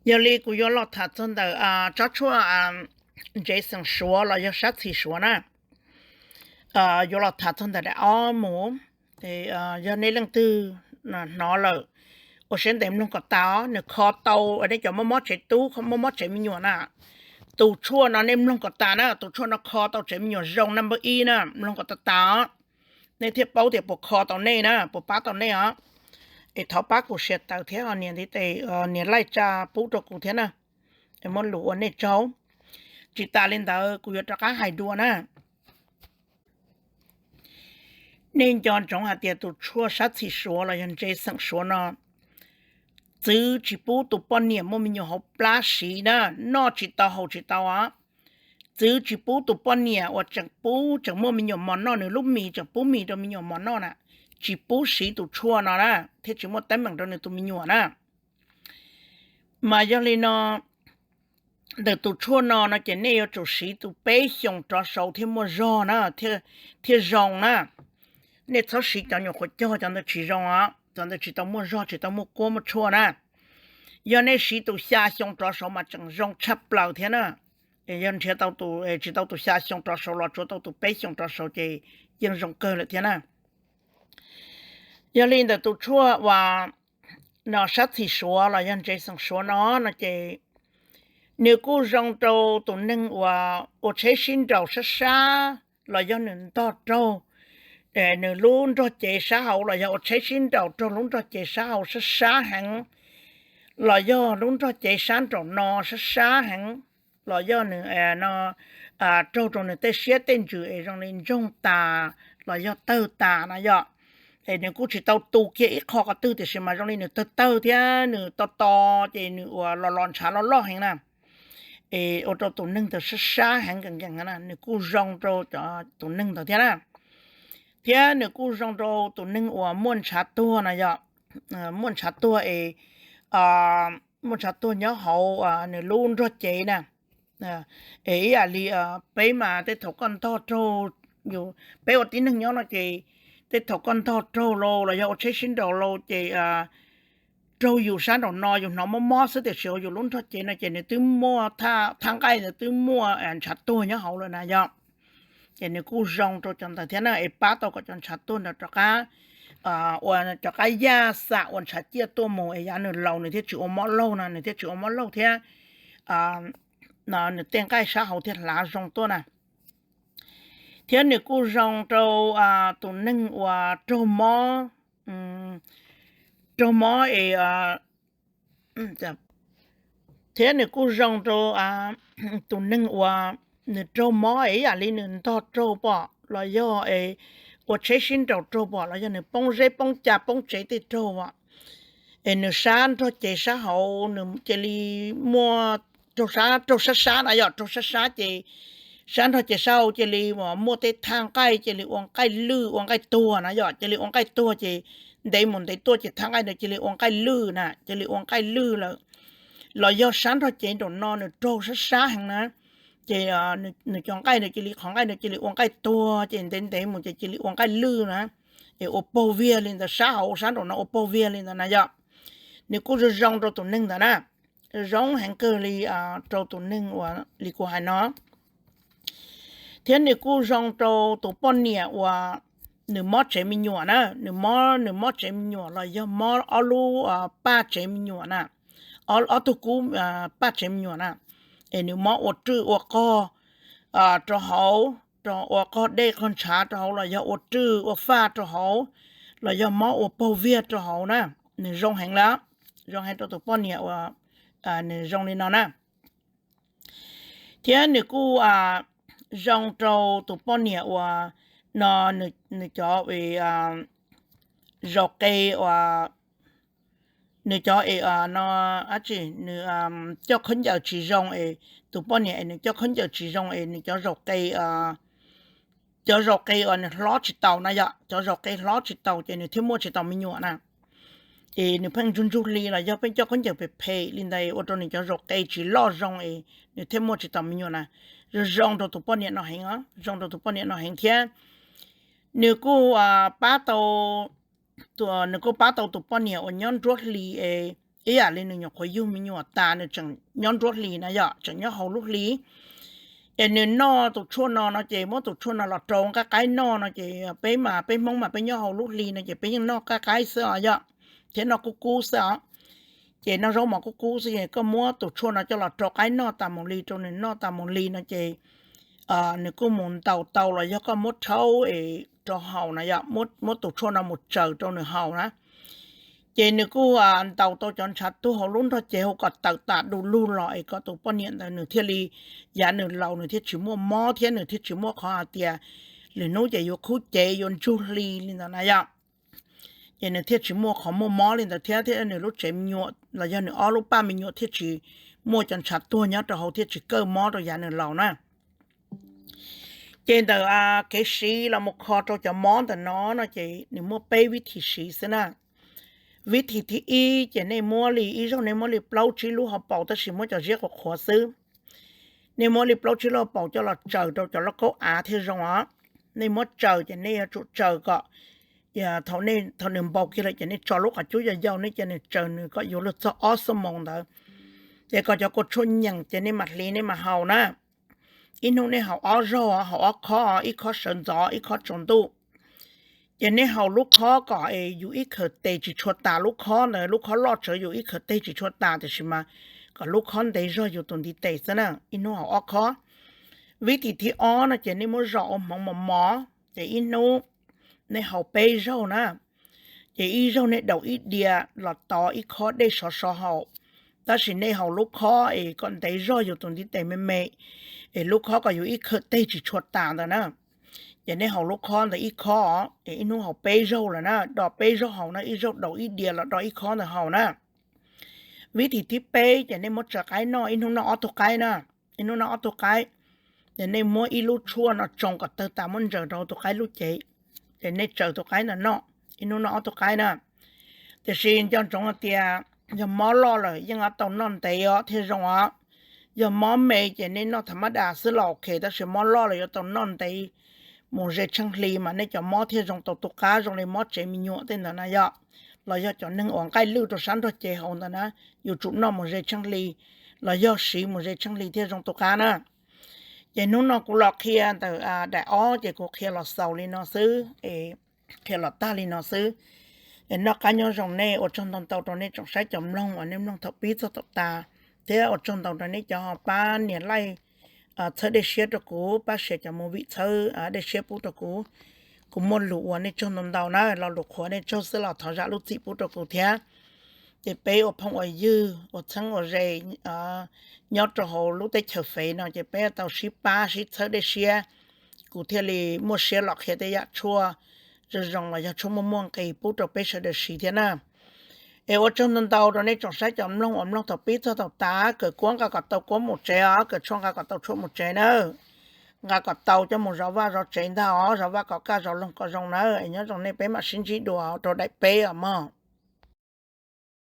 Yog li kuv yuav los tham txog ntawm tsob tshuaj ntsev xeem Suav los yog sab txhim Suav na. Yuav los tham txog ntawm daim ob mus. Yog nej leej twg hnov lawm, ua siab ntev mloog kom tas os. Nws kho tau nej cov mob mob tsev tub, mob mob tsev me nyuam na. Tus tshuaj no nej mloog kom tas na, tus tshuaj no kho tau tsev me nyuam zoo number ib na, mloog kom tas tas os, nej thiaj paub tias puas kho tau nej na, puas pab tau nej os. Es thov pab kuv share tawm thiab, nias ntiv tes, nias like tsa pub rau kuv thiab na. Muab lus ua nej tsaug. Tsis tas li ntawd kuv yuav rov qab hais dua na. Nej nco ntsoov hais tias tus tshuaj sab txhim Suav los yog ntsev xeem Suav no, txwv tsis pub tus poj niam muaj me nyuam hauv plab siv na, noj tsis tau haus tsis tau os. Txwv tsis pub tus poj niam uas tseem pub, tseem muaj me nyuam mos noj, nws lub mis tseem pub mis rau me nyuam mos noj na, tsis pub siv tus tshuaj no na, thiaj tsis muaj teeb meem rau nws tus me nyuam na. Mas yog li no, ntawm tus tshuaj no no ces nej yuav tsum siv tus peb xyoos rov saud thiaj muaj zog na, thiaj zoo na. Nej txhob siv cov nyuam qhuav cog, cov ntawd tsis zoo os, cov ntawd tsis tau muaj zog, tsis tau muaj kuab muaj tshuaj na. Yog nej siv tus xya xyoo rov saud mas tseem zoo tshaj plaws thiab na. Yog nrhiav tau, tsis tau tus xya xyoo rov saud los tsuav tau tus peb xyoos rov saud ces yeej zoo kawg lawm thiab na. Yog li ntawm tus tshuaj uas no sab txhim Suav los yog ntsev xeem Suav no no ces nws kuj zoo rau tus neeg uas ua tsheb sib nraus sab sab los yog nws ntog raug nws lub nrog cev sab hauv los yog ua tsheb sib nraus raug lub nrog cev sab hauv sab sab heev, los yog lub nrog cev sab nraum no sab sab heev, los yog nws no raug rau nws tej siab tej ntsws es zoo li ntsoog tas los yog tawg tas na yom. Es nws kuj tsis tau tu kiag ib qho qhov twg tiam sis mas zoo li nws tawg tawg thiab nws to to ces nws ua los los ntshav loj loj heev na. Es ua rau tus neeg ntawd sab sab heev nkees nkees na, nws kuj zoo rau tus neeg ntawd thiab na. Thiab nws kuj zoo rau tus neeg uas muaj ntshav tuag na yom. Muaj ntshav tuag es muaj ntshav tuag nyob hauv nws lub nrog cev na. Es ib yam li peb mas tej thaum koj ntog raug, yus, peb ua tib neeg nyob no ces tej thaum koj ntog raug lauj los yog ua tsheb sib nraus lauj ces raug yus sab nraum no yus hnov mob mob xwb tiam sis yus lub nrog cev no ces nws twb muaj, thaj nqaij ntawd twb muaj ntshav tuag nyob hauv lawm na yom. Ces nws kuj zoo rau cov ntawd thiab na, es pab tau kom cov ntshav tuag ntawd rov qab ua, rov qab yaj xam ua ntshav ciaj tuaj mus es yav nws laus nws thiaj tsis ua mob laug na, nws thiaj tsis ua mob laug thiab nws tej nqaij sab hauv thiaj hlav zoo tuaj na. Thiab nws kuj zoo rau tus neeg uas raug mob, raug mob es thiab nws kuj zoo rau tus neeg uas nws raug mob es ib yam li nws ntog raug pom los yog ua tsheb sib nraus raug pom los yog nws poob zeb poob ca poob tsev tej raug os. Es nws sab nrog cev sab hauv nws cia li muaj raug sab, raug sab sab na yom, raug sab sab ces sab nrog cev sab hauv cia li muaj tej thaj nqaij cia li ua nqaij lwj ua nqaij tuag na yom, cia li ua nqaij tuag ces ntev mus ntev tuaj ces thaj nqaij ntawd cia li ua nqaij lwj na, cia li ua nqaij lwj lawm. Los yog sab nrog cev nraum no nws raug sab sab heev na, ces nws cov nqaij ntawd cia li, qhov nqaij ntawd cia li ua nqaij tuag ces ntev ntev mus ces cia li ua nqaij lwj na, es ua paug viag li ntawd, sab hauv sab nraum no ua paug viag li ntawd na yom. Nws kuj zoo zoo rau tus neeg ntawd na, zoo heev kawg li rau tus neeg uas li kuv hais no. Thiab nws kuj zoo rau tus poj niam uas nws mob tsev me nyuam na, nws mob, nws mob tsev me nyuam los yog mob ob lub paj tsev me nyuam na, ob tug kub paj tsev me nyuam na, es nws mob ua rwj ua qog rau hauv, ua qog dej qog ntshav rau hauv los yog ua rwj ua faj rau hauv, los yog mob ua paug viag rau hauv na, nws zoo heev li, zoo heev rau tus poj niam uas nws zoo li no na. Thiab nws kuj zoo rau tus poj niam uas no nws cov zaus qe uas nws cov es no, ab tsi, nws coj khaub ncaws tsis zoo es, tus poj niam es nws coj khaub ncaws tsis zoo es nws cov zaus qe, cov zaus qe uas nws hlob tsis taus na yom, cov zaus qe hlob tsis taus ces nws thiaj muaj tsis taus me nyuam na. Es nws pheej ntsug ntsug hli los yog pheej coj khaub ncaws phem phem li ntawd ua rau nws cov zaus qe tsis loj zoo es nws thiaj muaj tsis taus me nyuam na. Zoo zoo rau tus poj niam no heev, zoo rau tus poj niam no heev thiab. Nws kuj pab tau, nws kuj pab tau tus poj niam uas nyob nruab hlis es ib yam li nws nyuam qhuav yug me nyuam tas nws tseem nyob nruab hlis na yom, tseem nyob hauv lub hli. Es nws noj tus tshuaj no no ces muab tus tshuaj no los rau nqaij qaib noj no ces peb mas peb Hmoob mas peb nyob hauv lub hli no ces peb yeej noj nqaij qaib xwb os yom, thiab noj kub kub xwb os. Ces noj zaub mov kub kub xwb es koj muab tus tshuaj no coj los rau qaib noj tas mus li, rau nws noj tas mus li no ces nws kuj mus ntaus tau los yog koj muab rhaub es rau haus na yom, muab tus tshuaj no mus tsaws rau nws haus na. Ces nws kuj ntaus tau cov ntshav tuag hauv lub nrog cev hauv kom tawm tas du lug los es kom tus poj niam ntawd nws thiaj li, yav nws laus nws thiaj tsis muaj mob thiab nws thiaj tsis muaj qhov hais tias lwm hnub ces yuav khub cev yuav ntsug hli li ntawd na yom. Ces nws thiaj tsis muaj qhov muaj mob li ntawd thiab, thiab nws lub tsev me nyuam los yog nws ob lub paj me nyuam thiaj tsis muaj cov ntshav tuag nyob rau hauv thiaj tsis kawj mob rau yav nws laus na. Ces ntawm kev siv los mus kho rau cov mob ntawm no no ces nws muaj peb vib thim siv xwb na. Vib thim thib ib ces nej muab li ib zaug nej muab li plaub tsib lub hauv paus tab sis muab cov ziab qhuav qhuav xwb. Nej muab li plaub tsib lub hauv paus coj los tsaws rau cov lauj kaub av thiaj zoo os. Nej muab tsaws ces nej yuav tsum tsaws kom thaum nws npau kiag lawm ces nej tso lub qhov cub yau yau nej cia nws tsaws nws kom yuav luag txog ob xuab moos ntawd. Ces kom cov kua tshuaj nyeem ces nej mam hliv nej mam haus na. Ib hnub nej haus ob zaug, haus ob khob, ib khob sawv ntxov ib khob tsaus ntuj. Ces nej haus lub khob kom yus ib khawm tes tsis tshua tas lub khob ntawd, lub khob loj tsawv yus ib khawm tes tsis tshua tas tiam sis mas kom lub khob ntev zog yus tus ntiv tes xwb na, ib hnub haus ob khob. Vib thim thib ob no ces nej muab zom ua hmoov mos mos ces ib hnub nej haus peb zaug na. Ces ib zaug nej daus ib diav los tov ib khob dej sov sov haus, tab sis nej haus lub khob es kom ntev zog yus tus ntiv tes me me, es lub khob kom yus ib khawm tes tsis tshua tas ntawd na. Ces nej haus lub khob ntawd ib khob, es ib hnub haus peb zaug lawm na, do peb zaug haus na, ib zaug daus ib diav los do ib khob ntawd haus na. Vib thim thib peb ces nej muab tsaws qaib noj, ib hnub noj ob tug qaib na, ib hnub noj ob tug qaib. Ces nej muab ib lub tshuaj no tsoo kom tawg tas muab ntsaws rau tus qaib lub cev, ces nej tsaws tus qaib ntawd noj, ib hnub noj ob tug qaib na. Tiam sis nco ntsoov hais tias yog mob loj lawm yeej yuav tau noj ntev os thiaj zoo os. Yog mob me ces nej noj thaum mab das xwb los ok, tab sis mob loj lawm yuav tau noj ntev mus ze tsheej hli mas nej cov mob thiaj zoo tau tu qab zoo li mob tsev me nyuam tej ntawd na yom, los yog cov neeg uas nqaij lwj rau sab nrog cev hauv ntawd na, yuav tsum noj mus ze tsheej hli, los yog siv mus ze tsheej hli thiaj zoo tu qab na. Ces hnub no kuv los qhia ntawm daim ob ces kuv qhia los xaus li no xwb, qhia los tag li no xwb. Es noj qab nyob zoo nej, ua tsaug ntau ntau rau nej tsoom saib cov mloog uas nej mloog thaum pib txog thaum tas, thiab ua tsaug ntau rau nej cov ho pab nias like, txhawb dej siab rau kuv, pab share cov movie txhawb dej siab pub rau kuv. Kuv muaj lus ua nej tsaug ntau ntau na, lo lus qhuav nej tsaug xwb los thov zam lub txim pub rau kuv thiab. Ces peb ua phooj ua ywg ua txheeb ua ze nyob rau hauv lub teb chaws fev no ces peb tau sib pab sib txhawb dej siab, kuv thiaj li muaj siab los qhia tej yam tshuaj zoo zoo los yog tshuaj muaj muaj nqis pub rau peb sawv daws siv thiab na. Es ua tsaug ntau ntau rau nej tsoom saib cov mloog uas mloog thaum pib txog thaum tas, kawm kuab nqa kom tau kuab mus tsev os, kawm tshuaj nqa kom tau tshuaj mus tsev na. Nqa kom tau coj mus zov vaj zov tsev ntag os, zov vaj kom kaj zov loog kom zoo na. Es nyob zoo nej, peb mam sib ntsib dua rau daim peb os mog.